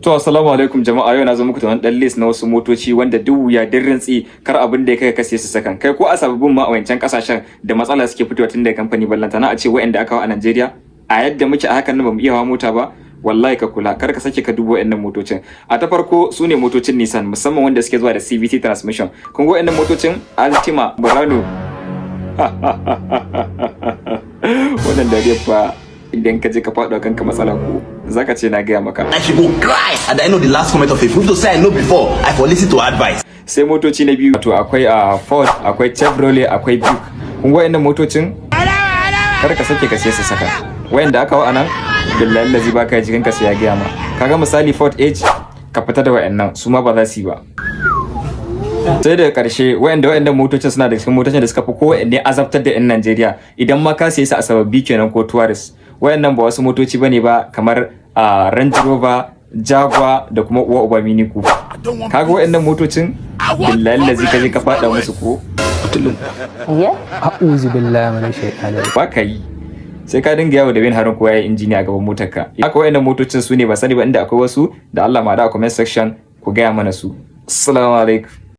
To, assalamu alaikum jama'a. Yau na zo muku da wani dan list na wasu motoci wanda duk wuya duk rintsi, kar abin da ya kai ka siye su second. Kai, ko a sababbin ma a wancan kasashen da matsala suke fitowa tun daga kamfani, ballantana a ce waɗanda aka kawo a Najeriya. A yadda muke a hakan nan, bamu iya hawa mota ba. Wallahi ka kula, kar ka sake ka duba waɗannan motocin. A ta farko su ne motocin Nissan, musamman wanda suke zuwa da CVT transmission. Kun ga waɗannan motocin, Altima, Murano. Wannan dariyar fa, idan ka je ka faɗo kanka matsala ko zaka ce na gaya maka. I should go cry at the end of the last comment of a fool to say I know before I for listen to advice. Sai motoci na biyu, to akwai a Ford, akwai Chevrolet, akwai Buick. Kun ga wayannan motocin, kar ka sake ka siye su second. Wayanda aka wa anan, billahi lazi baka jikin ka sai ya gaya ma. Kaga misali Ford Edge, ka fita da wayannan, su ma ba za su yi ba. Sai daga karshe wayannan motocin suna da cikin motocin da suka fi kowanne azabtar da 'yan Najeriya idan ma ka siye su a sababbi kenan ko tourist. Wayannan ba wasu motoci bane ba kamar a Range Rover, Jaguar da kuma uwa uba Mini Cooper. Kaga wayannan motocin, billahi lazi ka je ka fada musu ko A'udhu billahi minash shaitanir ba ka yi, sai ka dinga yawo da bin harin kowa ya injiniya a gaban motarka. Haka wayannan motocin su ne. Ba sani ba inda akwai wasu da Allah ma da a comment section ku gaya mana su. Assalamu alaikum.